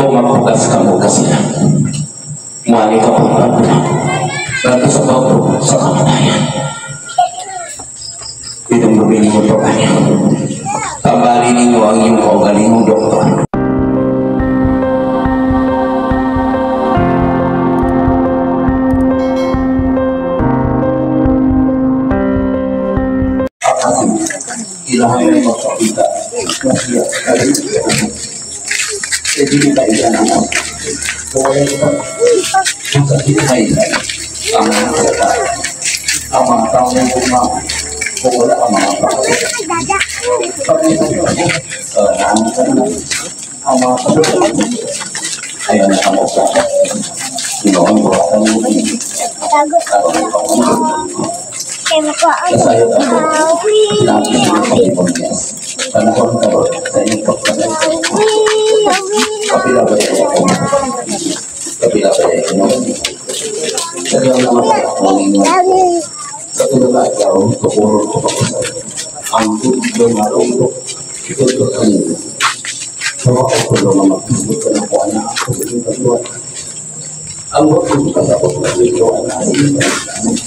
Kung maghugas ka mo kasi muali ka po ngadto sa bawto sa kamatayan. Itong mo to kanya. Tanggalin ninyo ang iyong kaugalingong doktor. Kailangan mo magpakita na siya ay hindi ka ilan ang kung wala ito kung sa hindi ka ilan ang mga salata ang mga tao ng bumawa kung wala ang mga pakita ang mga salata ayaw na ang usapan ginoon ko ang Nasayod ako, sinabi sa inyong Panginoon Diyos, panahon karon sa inyong pagpanaw. Kapila ba yung ako? Kapila ba yung ako? Sa iyong naman sa ako ninyo, sa tulong na ikaw, tukurot ko pa sa ang tutulong na utok, itutulong ka ninyo. Sa mga tulong na magtusgot ka ng kuha na ako sa inyong tatluan. Ang wakong kasabot na ito ang nasa inyong tatluan.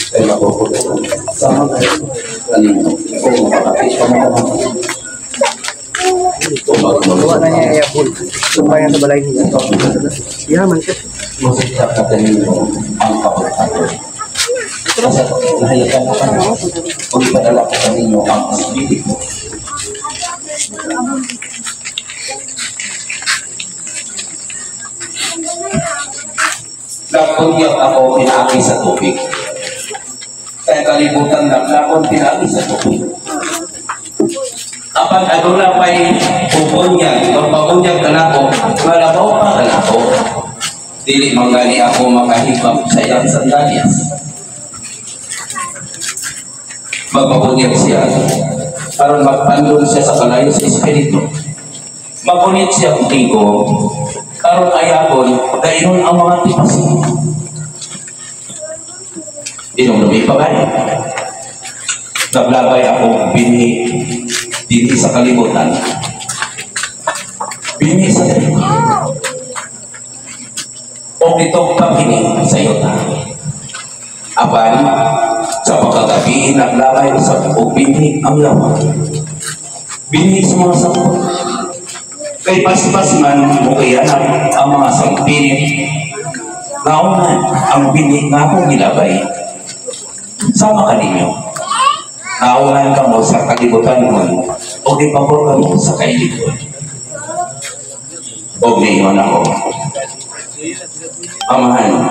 Kaya makukulungan sama kayo kanino kung makakapit ka mo Gawa na niya iya pool. Tumbay na sa balay niya. Iya man siya. Masakit ka kanino ang kapatid. Kasi nahayagan na ka kung ipadala ko kanino ang espiritu. Nagbunyag ako pinaagi sa tubig. Kaya kalibutan na lakon pinaagi sa tubig. Apan aduna pa'y bubunyag, magpabunyag ka nako, malabaw pa ka nako. Dili manggali ako makahibang sa iyang sandalyas. Magpabunyag siya, aron magpandon siya sa kalayo sa espiritu. Magunit siya ang tigo, aron ayabon, dainon ang mga tipasin. Inong lumipa ba? Naglabay ako binhi dinhi sa kalibutan. Binhi sa kalibutan. O nitong paghining sa iyo ta. Apan, sa pagkagabi, naglabay usab og binhi ang lawag. Binhi sa mga sampot. Kay paspas man mo kayanap ang mga sampinit. Naungan ang binhi nga akong gilabay. Sama ka ninyo. Naungan ka mo sa kalibutan mo o gipabor ka mo sa kailigon. O niyon ako. Amahan,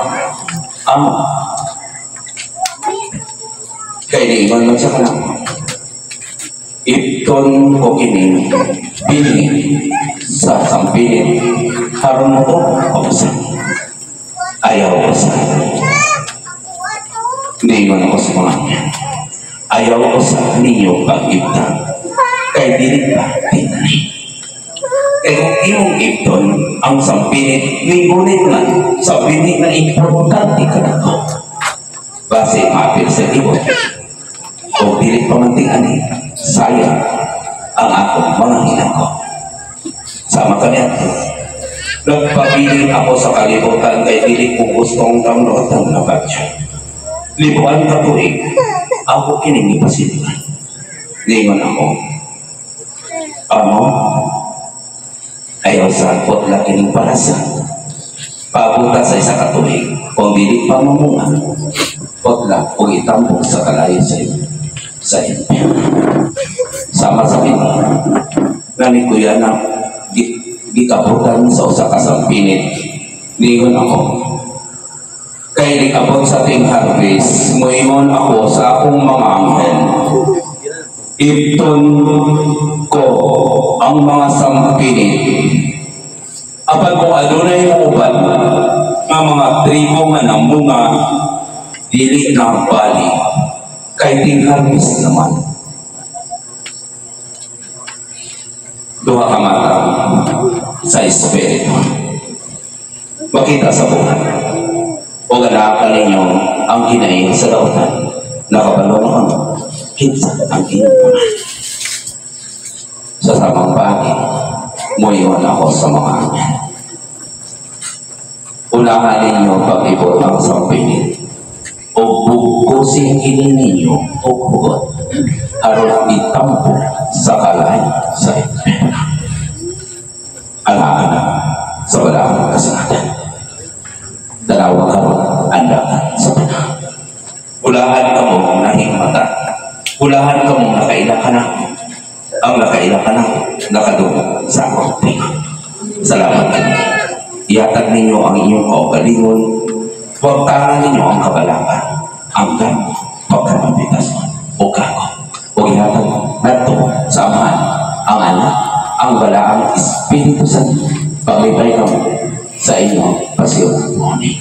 ama. Kay niingon man sa kanang. Ipton ko kining binhi sa sampinit. Haron mo to, pausa. Ayaw ko sa. Niingon ako sa mga niya. Ayaw ko sa ninyo pag-ibta. Kay dili pa tinani. Kay kung imong ibton ang sampinit, ningunit man sa binhi na importante ka na ko. Base maapil sa ibon. O dili pa man tingani, sayang ang akong mga hinako. Sama ka niya. Nagpabilin ako sa kalibutan kay dili ko gustong tamlotan na batya. Libuan ka tuig, ako kining ipasiluan. Ningon ako, amo, ayaw sa putla kining palasa. Pabuta sa isa ka tuig, kung dili pa mamunga, putla o itambok sa kalayo sa iyo, sa impyerno. Sama sa kini, nani kuya na gikabutan sa usa ka sampinit. Ningon ako, kay likabot sa ting harvest, muingon ako sa akong mga anghel. Ipton ko ang mga sampinit. Apan kung adunay muuban nga mga trigo nga namunga, dili na bali, kay ting harvest naman. Duha ka mata sa espiritu. Makita sa buhat. O ganaka ninyo ang kinain sa dautan. Nakabalo na kamo, kinsa ang inyong mga. Sa samang bagay, Moingon ako sa mga anghel. Unahan ninyo pag-ibot ang sampinit o bugkosin kini ninyo og hugot aron itampok sa kalayo sa impyerno. Ang anak sa balaang kasangadan. Dalawa karon ang dagat sa tanan. Ulahan kamo nahimata. Ulahan kamo nakaila kanako. Ang nakaila kanako nakadungog sa akong tingog. Salamat kayo. Ihatag ninyo ang inyong kaugalingon. Wagtangan ninyo ang kabalaka. Ang gamo pagkamapitas o kako. O ihatag nato sa Amahan, ang Anak, ang Balaang Espiritu Santo. Paglibay kamo sa inyong pasyon morning.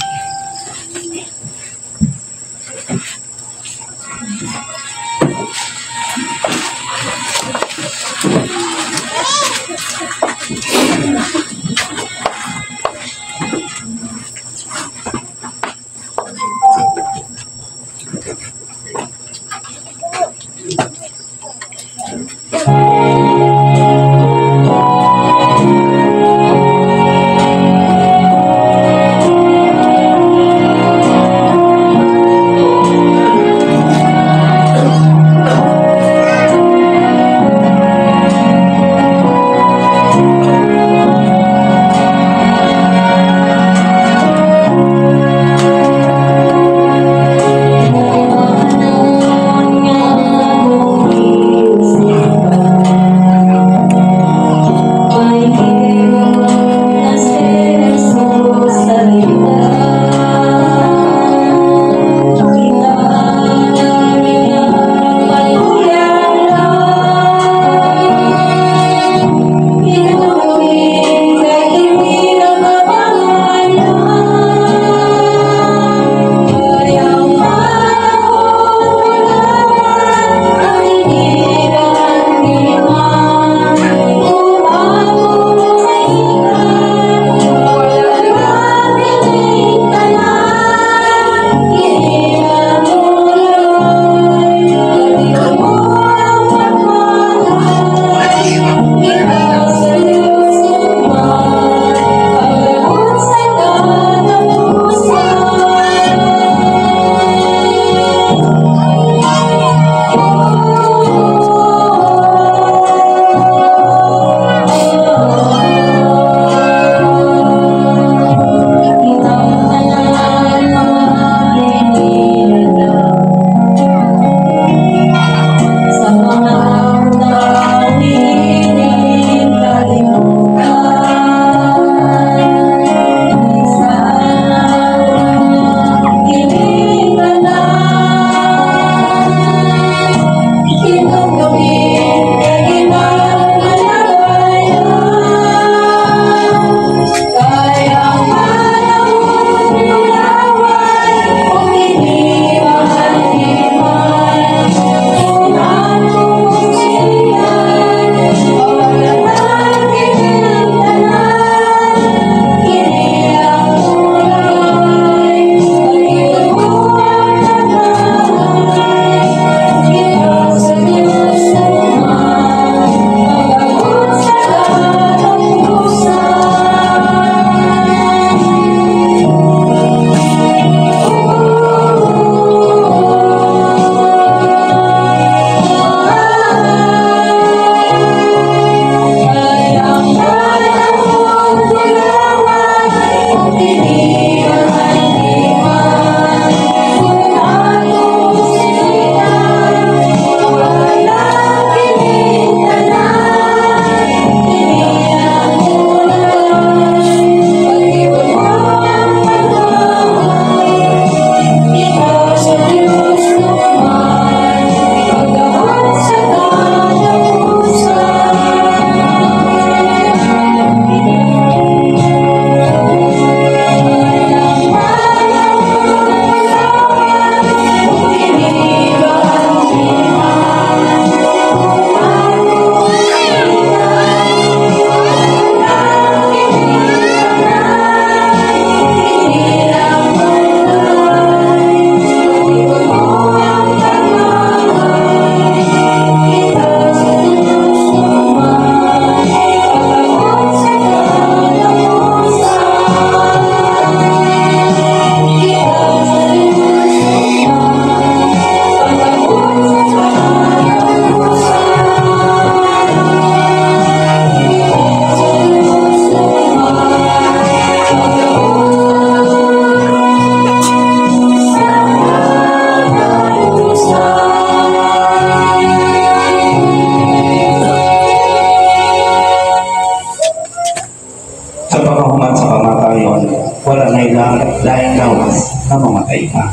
Sa pagkahuman sa kamatayon, wala na ilang laing lawas na mamatay pa.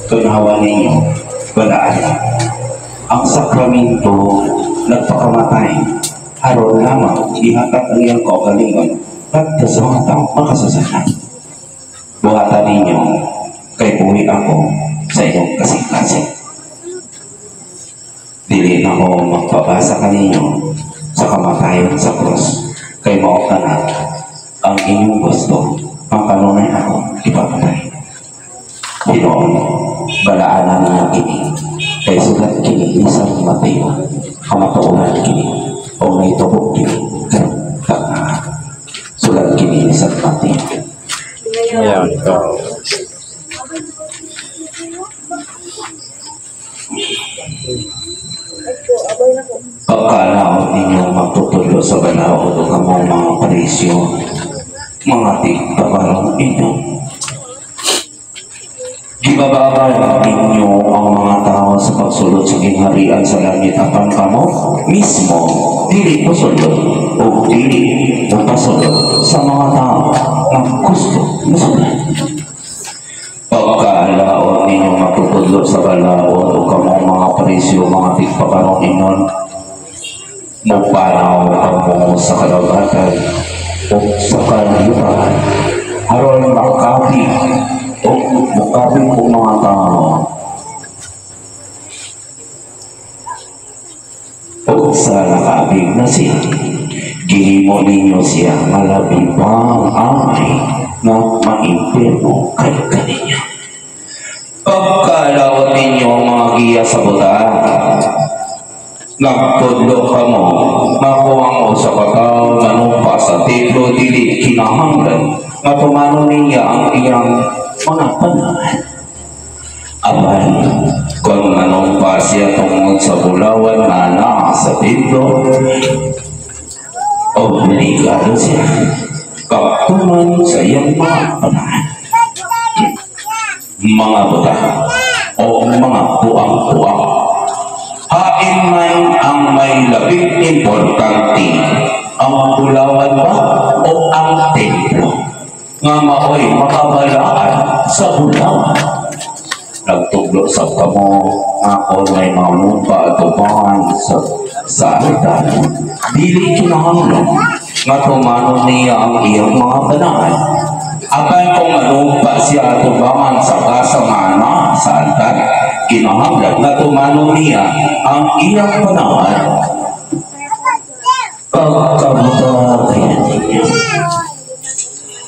Tunhawa ninyo, balaan na. Ang sakramento nagpakamatay, aron lamang ihatag ang iyang kaugalingon ngadto sa mga tao makasasala. Buhatan ninyo, kay buhi ako sa inyong kasing-kasing. Dili na ko magpabasa kaninyo sa kamatayon sa krus, kay mao kana ang inyong gusto ang kanunay ako ipapatay. Hinuon, balaanan ninyo kini, kay sulat kini ni San Mateo, kamatuoran kini, o nahitabo kini, karong. Sulat kini ni San Mateo. Ayan, ikaw. Pagkalaot ninyo magtutudlo sa balaod o kamong mga Pariseo, mga tigpakarong inyo. Gibababan ninyo ang mga tao sa pagsulod sa gingharian sa langit, apan kamo mismo dili mosulod o dili mopasulod sa mga tao nga gusto mosulod. Pagkalaot ninyo magtutudlo sa balaod o kamong mga Pariseo, mga tigpakarong ingon, mopanaw kamo sa kadagatan o sa kalibutan aron makabig o mokabig og mga tao o sa nakaabig na siya. Gihimo ninyo siya nga labi pang angay nga maimpirmo kay kaninyo. Pagkalaot ninyo mga giya sa buta, nagtudlo kamo makuha mo sa kataw manumpa sa templo, dili kinahanglan nga tumanon niya ang iyang mga panangan. Apan kung manumpa siya tungod sa bulawan nga naa sa templo, obligado siya pagtuman sa iyang mga panangan. Mga buta o mga buang-buang, hain man ang may labing importante, ang bulawan ba o ang templo nga maoy makabalaan sa bulawan? Nagtudlo sab kamo nga kon may manumpa atubangan sa altar, dili kinahanglan nga tumanon niya ang iyang mga banaan. Apan kung manumpa siya atubangan sa gasa nga naa sa altar, kinahanglan nga tumanon niya ang iyang panahan. Pagkabuta kaya ninyo.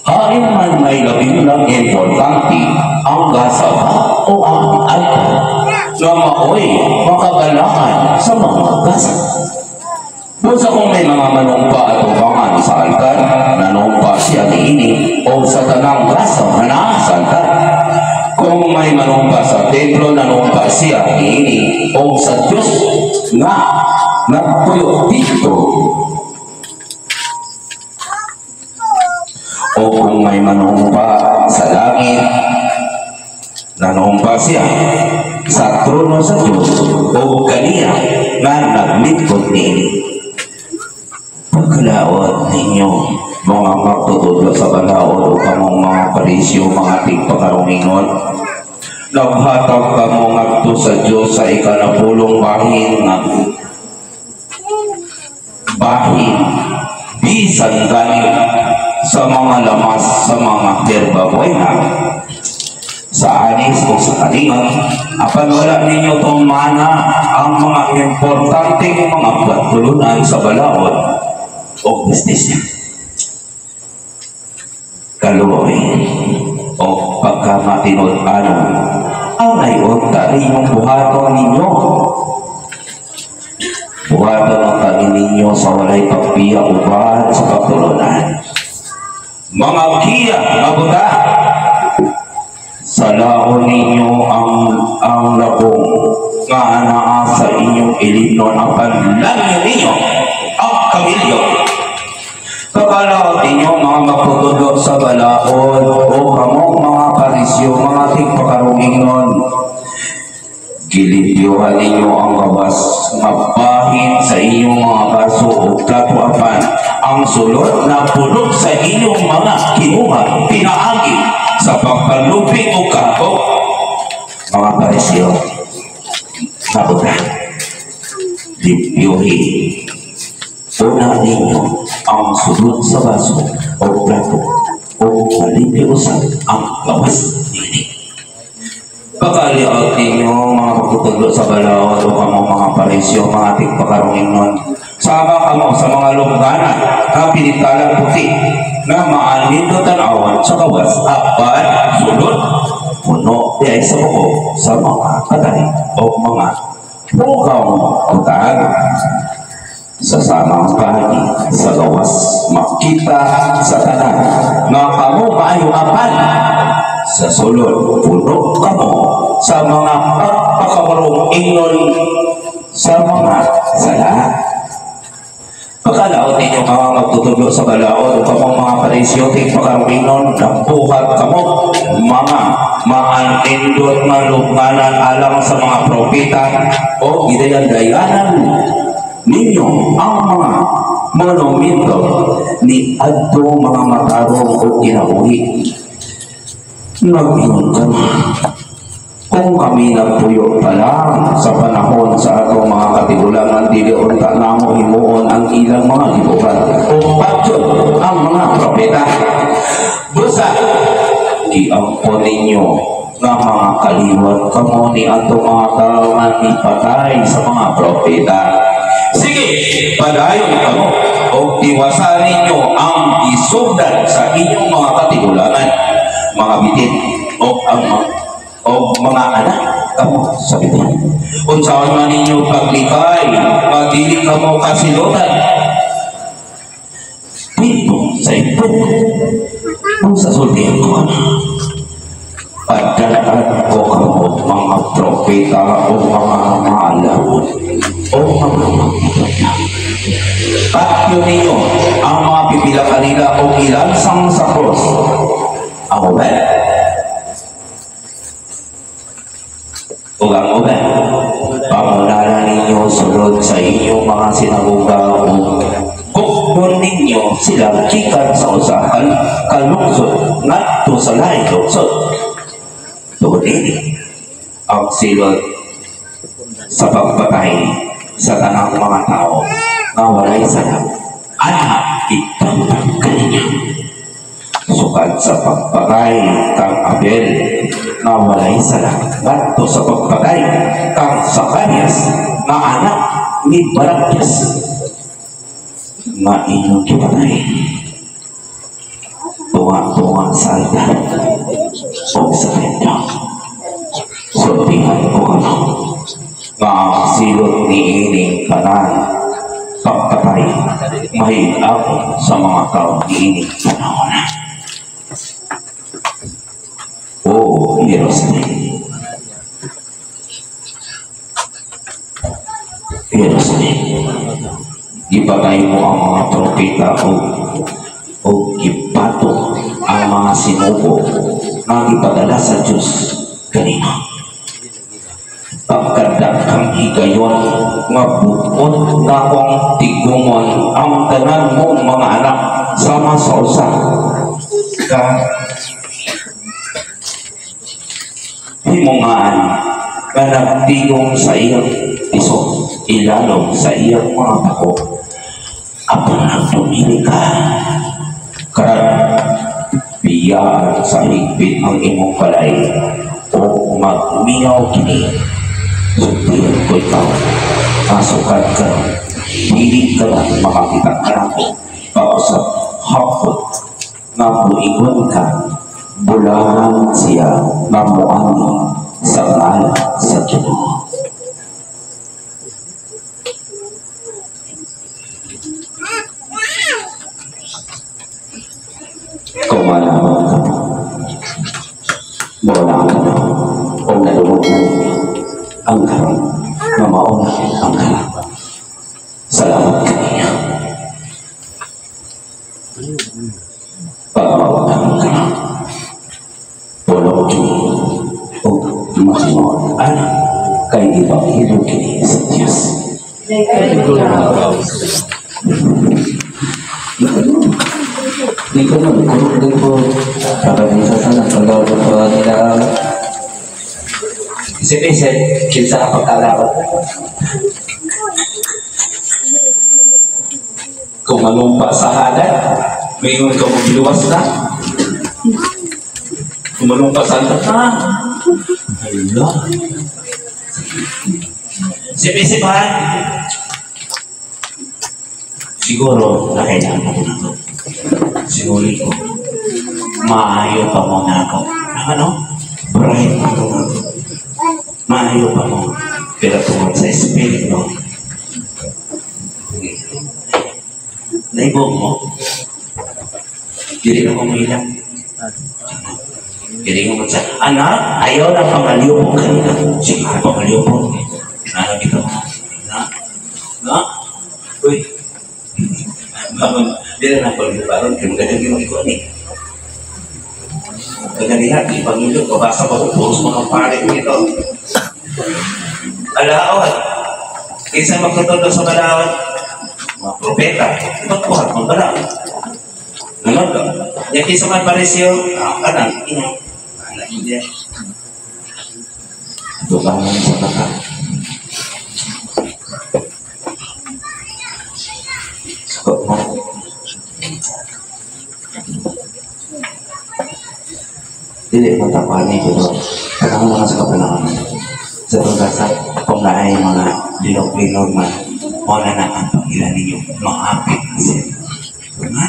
Hain man may labing lang importante, ang gasa ba o ang altar nga maoy makabalaan sa mga gasa? Busa kung may mga manumpa atubangan sa altar, nanumpa siya niini o sa tanang gasa nga naa sa altar. Kung may manumpa sa templo, nanumpa siya niini o sa Diyos nga nagpuyo dito. O kung may manumpa sa langit, nanumpa siya sa trono sa Diyos o kaniya nga naglingkod niini. Pagkalaot ninyo mga magtutudlo sa balaod o kamong mga Pariseo, mga tigpakarungingon, naghatag kamo ngadto sa Dios sa ikanapulong bahin nga bahin bisan gani sa mga lamas sa mga herba buena, sa anis o sa kalingon, apan wala ninyo tumana ang mga importanteng mga pagtulunan sa balaod o bisnisya. Kaluoy o pagkamatinud-anon ang naiunta ninyong buhaton ninyo. Buhaton ang kami ninyo sa walay pagbiya uban sa pagtulunan. Mga giya, mabuta, salaon ninyo ang labong nga anaa sa inyong ilimnon, apan langyo ninyo ang kamilyo. Pagkalaot ninyo mga magtutudlo sa balaod o kamong mga Pariseo, mga tigpakarungingon, gilimpyuhan ninyo ang gawas nga bahin sa inyong mga baso o plato, apan ang Ang sulod na puno sa inyong mga kinuha pinaagi sa pagpalupi o kahapok. Mga Pariseo, nabuta, limpyuhi una ninyo ang sulod sa baso o plato o malimpyo usab ang gawas niini. Pagkaliot ninyo mga pagtutudlo sa balaod o kamo mga Pariseo, mga tigpakarongingnon, sama kamo sa mga lungganan na pinitalang puti na maanindo tan-awan sa gawas apan sulod puno diay sa buko sa mga patay o mga pukaw utang. Sa samang bahagi sa gawas makita sa tanan nga kamo maayo apan sa sulod puno kamo sa mga pagpakamarong ingnon sa mga sala. Pagkalaot ninyo mga magtutudlo sa balaod o kamong mga Pariseo, tigpakarongingnon, nampuhat kamo mga maanindot nga lugnanan alang sa mga propeta o gidayan-dayanan ninyo ang mga monumento ni adto mga matarong o kinabuhi. Nag-ingon kami, kung kami nagpuyo pa lang sa panahon sa atong mga katigulangan, dili unta namo himuon ang ilang mga gibuhat o patyon ang mga propeta. Busa giangkon ninyo nga mga kaliwat kamo ni atong mga tawo nga mipatay sa mga propeta. Sige, padayon kamo o diwasa ninyo ang gisugdan sa inyong mga katigulangan, mga bitin o ang o mga anak kamo sa bitin. Unsaon man ninyo paglikay, magdili kamo kasilutan dito sa impyerno. Kung sa sultihan ko kamo, pagdalaan ko kamo mga propeta o mga maalawon o mga magpapagda. Patyo ninyo ang mga pipila kanila o ilansang sa krus. Ang uban ug ang uban pangunala ninyo sulod sa inyong mga sinagoga o hukbon ninyo sila gikan sa usa ka kalungsod ngadto sa laing lungsod. Tungod ini ang silot sa pagpatay sa tanang mga tao nga walay sala anha itambag kaninyo. Sukad sa pagpatay kang Abel nga walay sala ngadto sa pagpatay kang Zacarias nga anak ni Barakias nga inyong gipatay tunga-tunga sa altar o sa templo. Sultihan ko kamo nga ang silot niining tanan pagpatay mahig-abot sa mga tao niining panahon. O Jerusalem, Jerusalem, gipatay mo ang mga propeta o gibato ang mga sinugo nga gipadala sa Dios kanino. Pagkadaghang higayon nga buot nakong tigumon ang tanan mong mga anak sama sa usa ka himungaan nga nagtigom sa iyang iso ilalom sa iyang mga pako. Apan nagdumili ka karon biyaan sa higpit ang imong balay o magmingaw kini. Sultihan ko ikaw, masukad ka, dili ka na makakita kanako pausap hapot nga muingon ka, bulahan siya nga moanhi sa ngalan sa Ginoo. Kung malaman ka, mawala ka na o nalungod na ninyo ang karon nga mauna ang karon. Salamat kaniya. Pagmauna ang karon, puno kini o matinuod anak kay ibang kini sa Diyos. Di ko na, kurog din po. Para din sa tanan, pagawad po nila. Isip-isip, kinsa ang pagkalawat. Kung anong pasahadan, mayon ka magluwas na. Kung anong pasanta ka, hala. Isip-isip ha? Siguro, nakailangan ako na to. Siguro ko, maayo pa mo na ako. Ano? Bright pa mo na ako. Maayo pa mo. Pero tungkol sa spirit mo, naibog mo, dili na ko mahilang. Dili ko magsa, anak, ayaw na pangaliyupong kanina. Sige, pangaliyupong. Ano dito? Na? Na? Uy. Bangon, dili na pangaliyupong. Kaya magandang yung ikuan eh. Kagalihan, di pangilo, babasa pa ko, puros mga pare nito. Alaot. Kinsa magtutudlo sa balaod? Mga propeta. Ipagbuhat mga balaod. Ano ka? Yang kinsa man paresyo, kanang, ina. Anak niya. Tubangan sa baka. Sako mo. Dili mo tapani pero panahon naman sa kapanahon. Sa pagkasa, kung naay mga lilog-lilog man, wala na ang pangila ninyo, maapit na siya. Diba?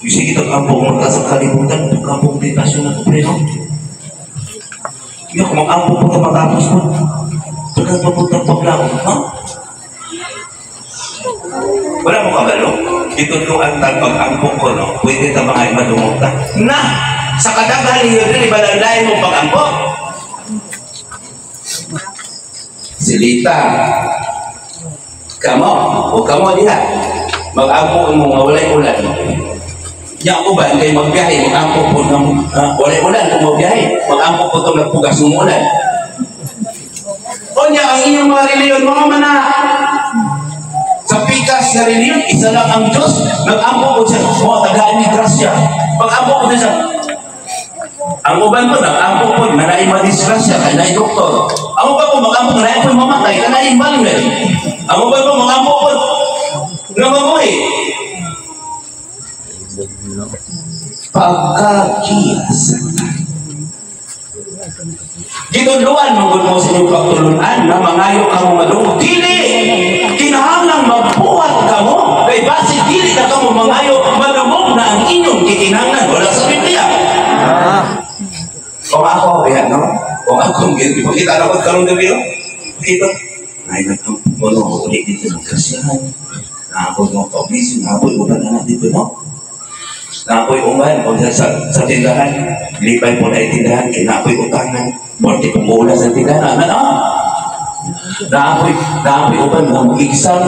Sige, ito kampong magka sa kalibutan, ito kampong tentasyon na kubre, no? Yung kung mag-ampo po ito matapos po, pagkat papuntang paglaon, no? Wala mo kabalo? Itutluan tag pag-ampo ko, no? Pwede ta mga imadungog ta. Na! Sa kadaghan ninyo din, ibalandahin mo pag-ampo. Silita. Kamo, o kamo diha. Mag-ampo mo nga walay ulan. Nya ako ba, kay magbiyahe, mag-ampo po ng walay ulan kung magbiyahe. Mag-ampo po itong nagpugas ng ulan. O niya, ang inyong mga reliyon, mga mana. Sa pikas na reliyon, isa lang ang Diyos. Nag-ampo po siya, o, tagaan ni grasya. Pag-ampo po siya, ang uban po, nag-ampo po, na naay madisgrasya, kay naay doktor. Ang uban po, mag-ampo, na naay po mamatay, kay naay Emmanuel. Ang uban po, mag-ampo po, na mabuhi. Pagkakiyas. Gitudluan, magod mo sa inyong pagtulunan na mangayo ka mo madungog. Dili! Kinahanglang magbuhat ka mo. Kay base dili na ka mo mangayo, madungog na ang inyong kikinahanglan. Wala sa Biblia. Kung ako, yan, no? Kung ako, ipakita na ko karong gabi, no? Pakita. Ay, nag-ampo mo, no? Ulit dito ng kasiyahan. Naakoy mo, paulisin, naakoy uban na dito, no? Naakoy uban, o sa tindahan, lipay po na itindahan, kinakoy utangan, porte pumula sa tindahan, ano, no? Naakoy uban, mga mag-exam,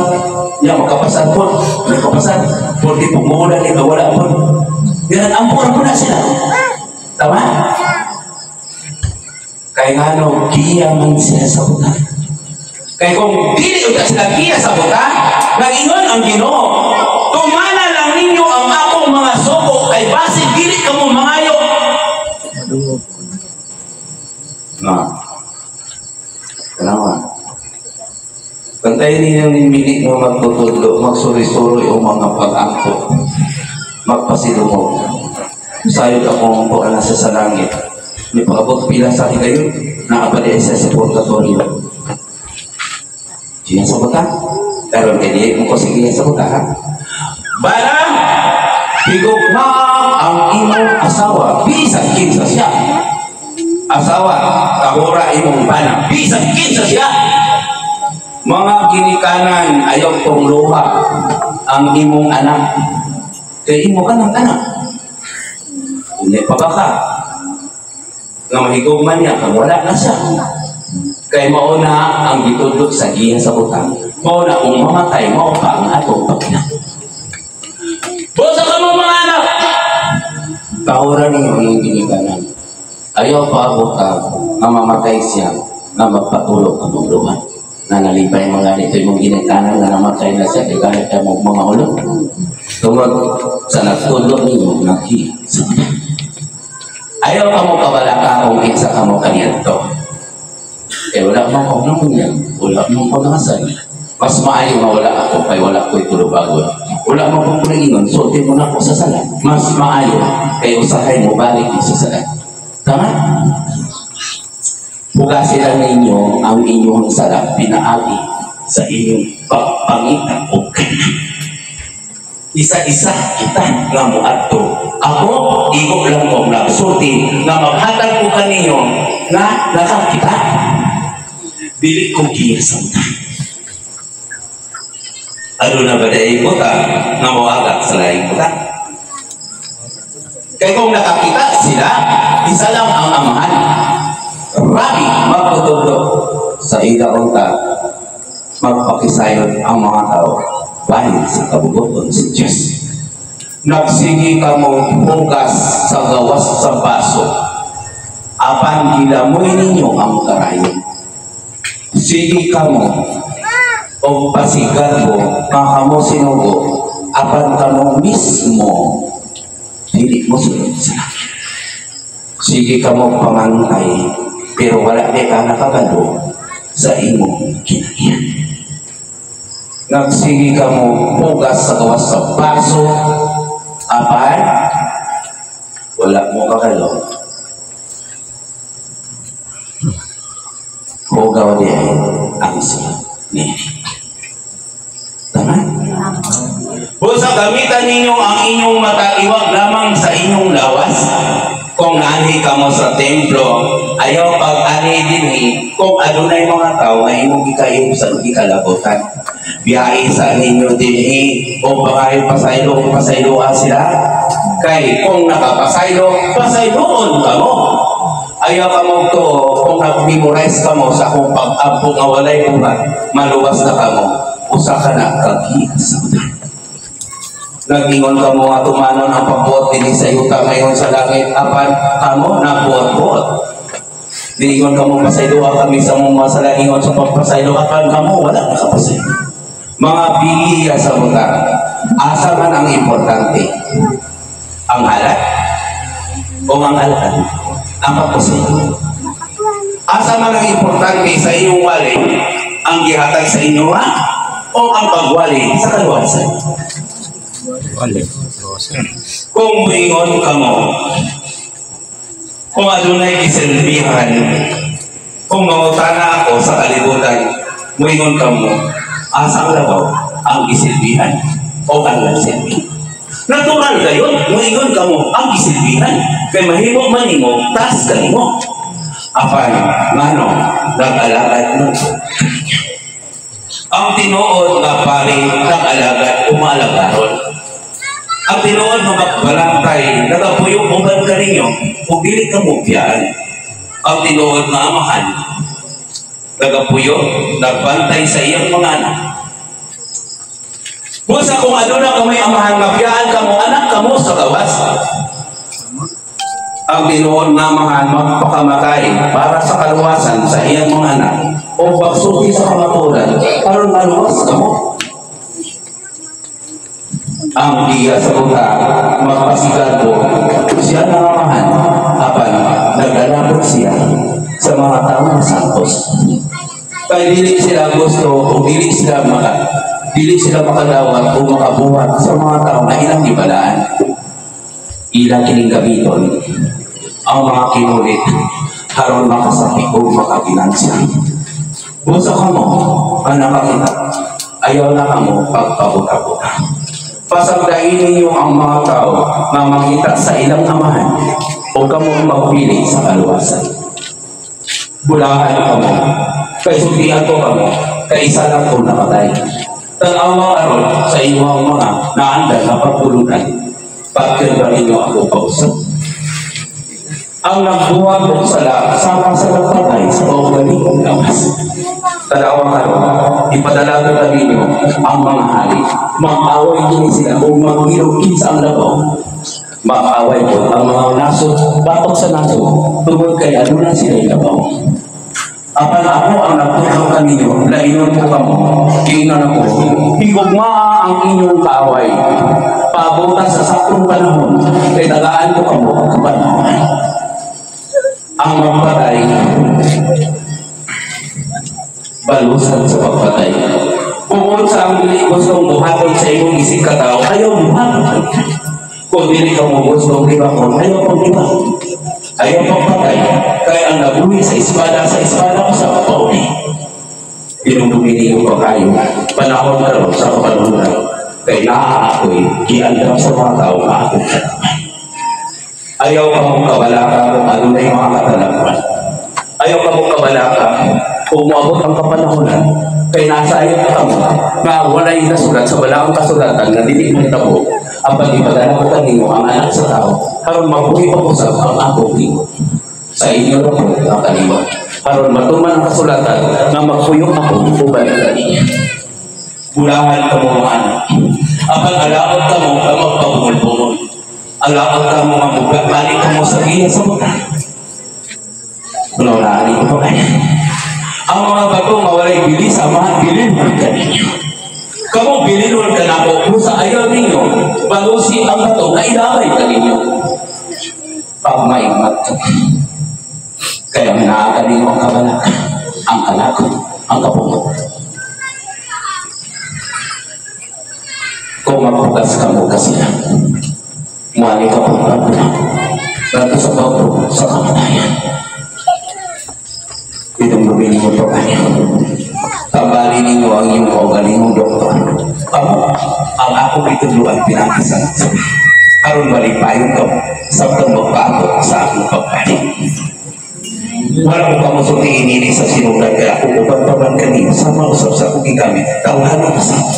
niya, makapasan po, nagkapasan, porte pumula, niya, wala po. Yan, ampo po na sila. Tama? Kaya nga no, giya man sila sa buta. Kaya kung dili uta sila giya sa buta, nag-ingon ang Ginoo, tumana lang ninyo ang akong mga sugo, kay base dili kamo mangayo. Na. Kanawa. Pantayin ninyo ni minit mo magtutudlo, magsuri-suri o mga pag-angko, magpasilungog. Sayod akong po nasa sa langit. May pag-abot pila sa akin kayo, naabali siya sa purgatorio. Diyan sa buta. Pero hindi mo ko sige sa buta, ha? Bala, higugma ang imong asawa, bisan kinsa siya. Asawa, tahura imong bana, bisan kinsa siya. Mga ginikanan, ayaw tong luha ang imong anak. Kay imo ka ng anak. Hindi pa ba ka? Nga mahigugman niya, kung wala na siya. Kay mauna ang gitudlo sa giya sa butang. Mauna kung mamatay, mao pa ang atong pagina. Busa ka mo mga anak! Tahuran ninyo ang ginikanan. Ayaw pa abot nga mamatay siya, nga magpatulog ang mong luha. Na nalipay mga nito yung ginikanan na namatay na siya, kay ganit ka mong mga ulo. Tungod sa nagtudlo ninyo naghi sa mga. Ayaw kamo kabalaka kung kinsa kamo kaniadto. Eh wala mo ko nang, wala mo ko nakasal. Mas maayo nga wala ako kay wala ko'y tulubagon. Wala mo ko kulingon, sulti mo na ako sa sala. Mas maayo kay usahay mo balik mo sa sala. Tama? Hugasin lang ninyo ang inyong sala pinaagi sa inyong pagpangita o isa-isa kita nga moadto. Ako, igo lang ko nagsulti nga maghatag ko kaninyo nga nakakita. Dili ko giya sa uta. Aduna ba diay buta nga moagak sa laing buta? Kay kung nakakita sila, isa lang ang amahan. Rabi, magtutudlo sa ila unta, magpakisayon ang mga tao bahin sa kabugoton sa Diyos. Nagsige kamo hugas sa gawas sa baso, apan gilamoy ninyo ang karayon. Sige kamo og pasigarbo nga kamo sinugo, apan kamo mismo dili mo sunod sa langit. Sige kamo pamantay, pero wala kay ka nakabalo sa imong kinahiyan. Nagsige kamo hugas sa gawas sa baso, apan wala mo kabalo. Hugaw di ay ang sunod ni. Tama? Busa gamitan ninyo ang inyong mata iwag lamang sa inyong lawas. Kung naanhi kamo sa templo, ayaw pag-ani dinhi kung adunay mga tao nga imong gikayom sa gikalabutan. Biyahe sa ninyo dinhi o pangayo pasaylo, pasayloa sila. Kay kung nakapasaylo, pasayloon kamo. Ayaw kamo to kung nag-memorize kamo sa akong pag-ampo nga walay buhat, maluwas na kamo. Usa ka na kagiya sa utan. Nag-ingon kamo nga tumanon ang pagbuot dinhi sa yuta ngayon sa langit, apan kamo nagbuot-buot. Niingon kamo pasayloa kami sa mong mga sala, ingon sa pagpasaylo, apan kamo wala nakapasaylo. Mga biya sa buta, asa man ang importante? Ang halat o ang alad? Ang pagpasaylo. Asa man ang importante sa inyong wali? Ang gihatag sa inyo ha? O ang pagwali sa kaluwasan? Wali. Kung muingon kamo, kung adunay gisilbihan, kung mangutana ako sa kalibutan, muingon kamo, asa ang labaw ang gisilbihan o ang nagsilbi? Natural gayon, muingon kamo ang gisilbihan, kay mahimo man nimo, taas kanimo. Apan, ngano, nag-alagad mo. Ang tinuod nga pari nag-alagad o maalagaron. Ang tinuod nga magbalantay, nagapuyo uban kaninyo, ug dili ka mo biyaan. Ang tinuod nga amahan, nagapuyo, nagbantay sa iyang mga anak. Busa kung aduna kamoy amahan, mabiyaan kamo, anak kamo sa gawas. Ang tinuod nga amahan magpakamatay para sa kaluwasan sa iyang mga anak o pagsulti sa kamatuoran aron maluwas kamo. Ang giya sa buta magpasigarbo siya nga amahan, apan naglalabot siya sa mga tawo nga santos. Kay dili sila gusto o dili sila makadawat o makabuhat sa mga tao na ilang gibalaan. Ilang kining gamiton ang mga kinulit aron makasakit o makaginansya. Busa kamo ang nakakita, ayaw na kamo pagpabuta-buta. Pasagdain ninyo ang mga tao nga makita sa ilang amahan o kamo magpili sa kaluwasan. Bulahan kamo, kay sultian ko kamo, kay isa lang ko nakatay. Tanawa aron sa inyong mga naandal na pagpulunan, pagkirba ninyo ako pausap. Ang nagbuhat og sala sama sa nagpatay sa kaugalingong lawas. Tanawa karon, ipadala ko kaninyo ang mga hari. Mag-away kini sila o maghilog kinsa ang labaw. Mag-away po ang mga nasod batok sa nasod tungod kay aduna sila labaw. Apan ako ang nagtudlo kaninyo, lainon ko kamo, giingnan ako, higugmaa ang inyong kaaway. Paabutan sa saktong panahon, kay tagaan ko kamo ang kapanahon. Ang magpatay, balusan sa pagpatay. Kung unsa ang dili gustong buhaton sa imong isig katao, ayaw buhaton. Kung dili ka mo gustong libakon, ayaw paglibak. Ayaw pagpatay, kaya ang nabuhi sa espada usab pauli. Hinumdumi ninyo pag-ayo, panahon karon sa kapanahunan, kay naa ako'y giandam sa mga tao nga akong katawan. Ayaw ka mong kabalaka kung adunay mga katalagman. Ayaw ka mong kabalaka kung moabot ang kapanahonan, kay nasayod ka mo nga walay nasulat sa balaang kasulatan nga dili mahitabo, apan ipadala ko kanimo ang anak sa tao aron mabuhi pa usab ang akong tingog. Sa inyo ra po ang kaliwat, aron matuman ang kasulatan nga magpuyok ako uban kaniya. Bulahan kamo mga anak, apan alaot kamo nga magpabungol-bungol. Alaot kamo nga mubalik kamo sa giya sa buta. Unaw-unaan ko pa kayo. Ang mga bato nga walay bili sa amahan, bilin man kaninyo. Kamo bilinon ka nako kung sa ayaw ninyo, balusi ang bato nga ilabay kaninyo. Pagmaingat ka. Kaya naa kaninyo ang kabalaka, ang kalakot, ang kapungot. Kung maghugas ka mo kasi muali ka pong pagpula, bago sa bato sa kamatayan. Hinumdumin ninyo pa kayo. Tambali ninyo ang iyong kaugalingong doktor. Amo, ang akong itudloan pinangkasan. Aron malipayon ka mo, samtang magpaabot sa akong pagbalik. Wala ko kamusulti inini sa sinugdan kaya ako uban pa man kanino sama usap sa akong gigamit, tawhanon ka sa ako.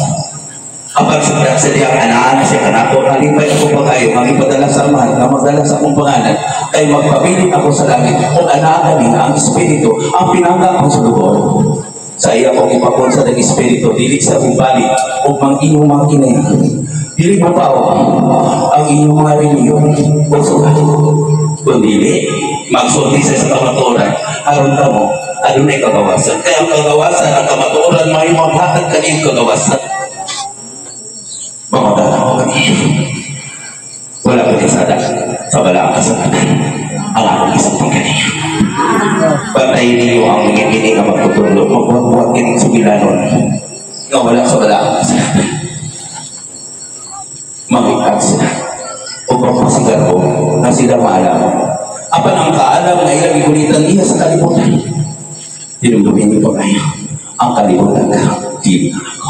Apan sa diyang anaan siya kanako, nalipay ako pa kayo, magipadala sa amahan, nga magdala sa akong pangalan, kay magpabilin ako sa langit, kung anaan kanina ang Espiritu, ang pinangga akong sulugoon. Sa iya kong ipapunsa ng Espiritu, dili sa bubali, o mang inyong mga kinay. Dili mo pa ang inyong mga reliyon o sugat. Kung dili, magsulti sa kamatuoran, aron ka mo, adunay kagawasan. Kaya ang kagawasan, ang kamatuoran, may maghatag kaniyong kagawasan. Pamadala ko kaniyo. Wala ko kasada sa balaang kasulatan. Ang akong isang kaniyo. Patayin ninyo ang mga kini nga magtutudlo, magbuhat-buhat kining sugilanon nga wala sa balaang kasulatan. Mangikat sila o pagpasigar ko na sila maalam. Apan ang kaalam na ilang igulitan niya sa kalibutan. Hinumdumin niyo pa kayo, ang kalibutan ka, dili na ako.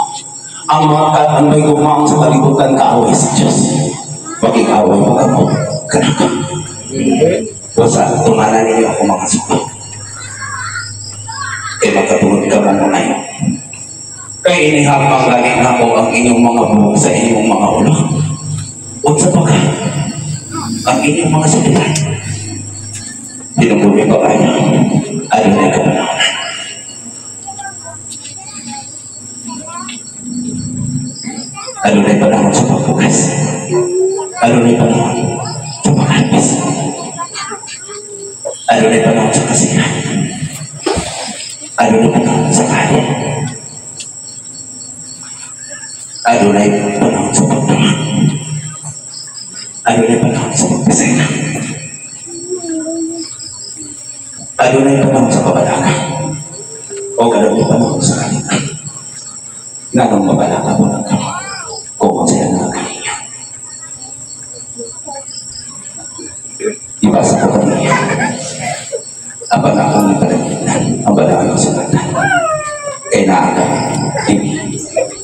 Ang mga ang may gumaang sa kalibutan, kaaway sa Diyos. Pakikaway mo ka mo, kanaka. Basta tumanan ninyo ako mga suko. Kaya magkatulad ka mo na yun. Kaya inihapang lagi na ako ang inyong mga buhok sa inyong mga ulo. Unsa pa ka ang inyong mga suliran. Hinumdumi pa kayo, adunay kapanahonan. Adunay panahon sa pagpugas. Adunay panahon sa paghalpis. Adunay panahon sa kasihan. Adunay panahon sa kanin. Adunay panahon sa pagtama. Adunay panahon sa pagpasena. Adunay panahon sa kabalaka. O adunay panahon sa kalita. Nganong mabalaka po ng kamo? Kung sila na kaniya. Ibasa ko kaniya. Apan akong ipalagyan ang balaan kasulatan. Kay naaka, ini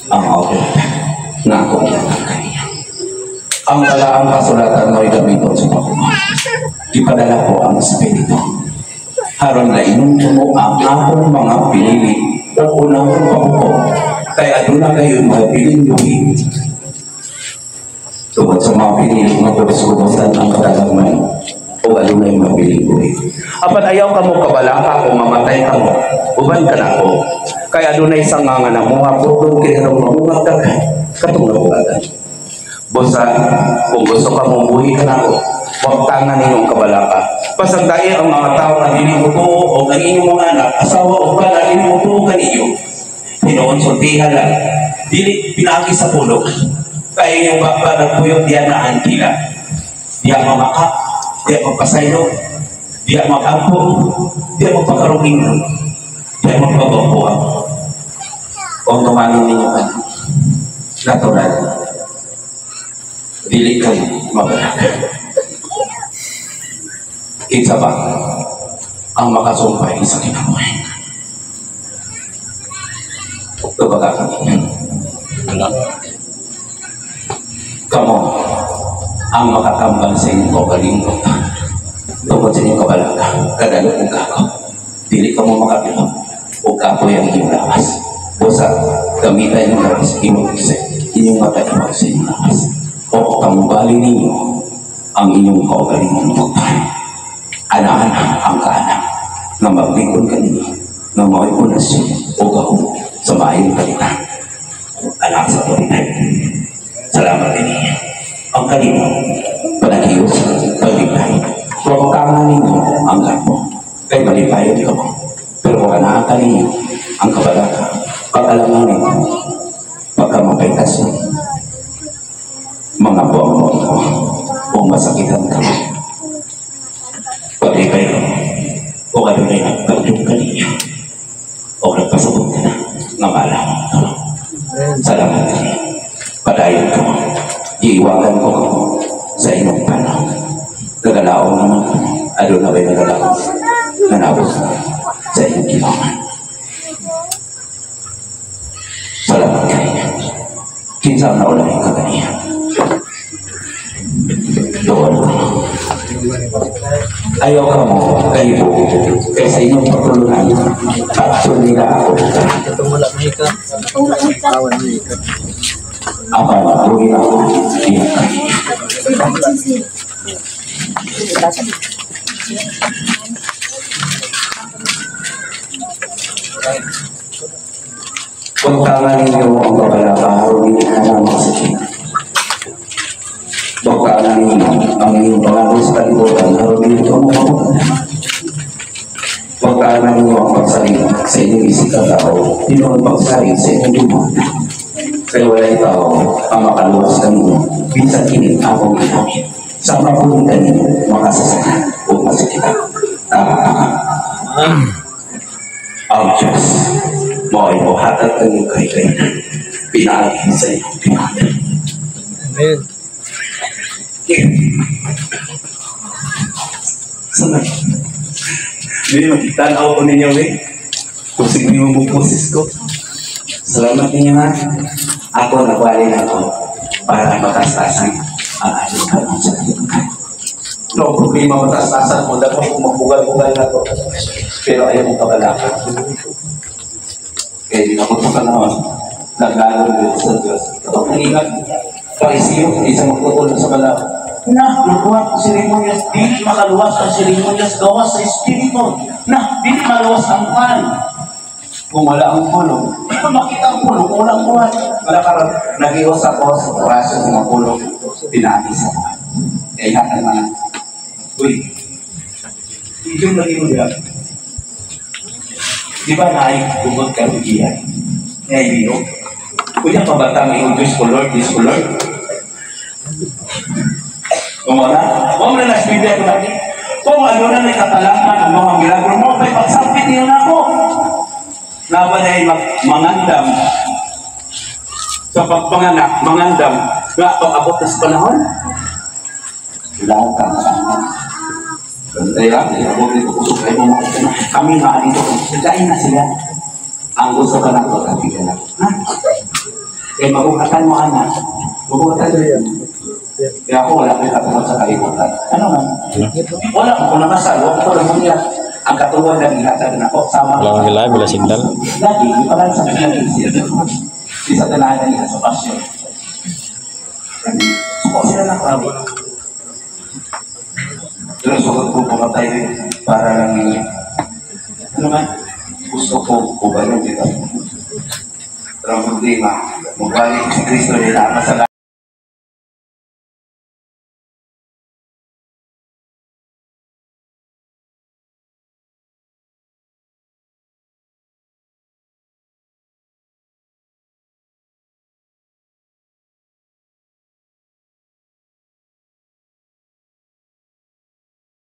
ang autoridad na akong ilatag kaniya. Ang balaang kasulatan mo'y gamiton sa pakuha. Ipadala ko ang Espiritu. Aron lainon mo ang akong mga pinili o unahon pakuko. Kaya aduna kayo mga piling buhi. Tungod sa mga pinili nga kubos-kubosan ang katalagman o adunay mga piling buhi. Apan ayaw ka mo kabalaka kung mamatay ka mo, uban ka na ako. Kaya adunay sanga nga namuha putong kinarong mamunga daghan katong nabuhagan. Busa, kung gusto ka mong buhi ka na ako, Wagtangan ninyo ang kabalaka. Pasagdai ang mga tao nga dili motuo o ang inyong mga anak, asawa o bana, dili motuo kaninyo. Hinuon sultihan lang. Dili pinaagi sa pulong. Kaya inyong baba nagpuyo diya na ang dila. Diya mamaka, diya magpasaylo, diya magampo, diya magpakaruging, diya magpabangkuhan. Kung tumangin ninyo ka, natural, dili kayo mabalaka. Kinsa ba ang makasumpay sa kinabuhi? Tubaga kami. Wala. Kamo ang makatambal sa inyong kaugalingon tungkol sa inyong kabalaka, kadalo kong kako. Dili ka mo makapilo o kapoy ang inyong lawas. Busa, gamitan inyong lawas, imong sa inyong mata, imong sa inyong lawas. O tambali ninyo ang inyong kaugalingon doktor. Ana-ana ang kaanak nga maglingkod kaninyo, nga mao'y pundasyon o gahom sa maayong balita. Anak sa otoridad. Salamat din. Ang kalinaw, panagiyos, paglipay. Huwag kanga ninyo ang garbo, kay malipayon ka mo. Pero kung anaa ka ninyo ang kabalaka, pag-alanganin, pagka mapaitas mga buwang-buwang ka o masakitan ka. Paglipay ka mo, o adunay nagpagdong ka ninyo, o nagpasabot ka na, nga malamang ka mo. Salamat kayo. Padayon ko. Iiwagan ko kamo sa inyong panahon. Nagalaon naman ko. Aduna ba'y nagalaon? Nanabot sa inyong kilangan. Salamat kayo. Kinsa ang naulahin ka kaniya? Doon ka. Ayaw ka mo, kayo kay sa inyong pagtulunan, patsun nila ako. Itong wala mahika. Awan mahika. Apan, buhi ako, iyak kayo. Kung tama ninyo ang kabalaka, harunin ka na masakit. Baka ninyo ang inyong pangalan sa kalibutan, harunin ito ang mabutan. Baka ninyo ang pagsaring sa inyong isip na tao, ninyo ang pagsaring sa inyong dumaan. Kaya wala'y tao ang makaluwas kanino, minsan kini akong ginamit. Sa mapunin kanino, makasasakit o masakitan. Tama ka. Ang Diyos, mo ay mohatag ng iyong kahikayan, pinaagi sa iyong pinag. Amen. Sana. Hindi, makitanaw ko ninyo eh. Kung siguro yung buposes ko. Salamat ninyo ha. Ako, nagwali na ako para matastasan ang ating panahon sa kalibutan. No problema matastasan mo, dapat kung magbugal-bugal na to. Pero ayaw mong kabalaka. Kaya di ako sa panahon, naglalaro dito sa Diyos. Kapag naingat, Pariseo, hindi siya magtutulong sa balaka. Na, nakuha ang seremonyas, dili makaluwas ang seremonyas, gawas sa Espiritu. Na, dili maluwas ang pan. Kung wala ang pulong, Di ko makita ang pulong kung wala ang buhay. Wala karon, nag-iwas ako sa orasyon sa mga pulong, pinaagi sa buhay. Kaya ingatan mga, uy, yung lagi mo diyan. Di ba na ay bumag ka rugiyan? Nga ibiyo? Kunya pa ba tang iyong Diyos ko Lord, Diyos ko Lord? Kung wala, huwag na nas Biblia ko natin. Kung ano na may katalaman ang mga milagro mo, may pagsapit niyo na ako. Laban ay mangandam sa pagpanganak, mangandam nga pag-abot na sa panahon. Wala kang kasama. Kaya, iabot nito kusog kayo mo. Kami nga dito, nagkain na sila. Ang gusto ka na ito, kami ka na. Ha? Kaya mabuhatan mo, anak. Mabuhatan mo. Kaya ako wala akong katungod sa kalibutan. Ano man? Wala ko nakasal, wala ko lang niya. Ang katungod na gihatag na ako, sama. Wala kang live, wala signal. Lagi, di pa lang sa kanya siya. Di sa tanahan niya sa pasyon. Suko sila ng krabo. Pero sugot ko pumatay para lang ninyo. Ano man? Gusto ko ubayan dito. Pero ang problema, magbalik si Kristo nila, masala.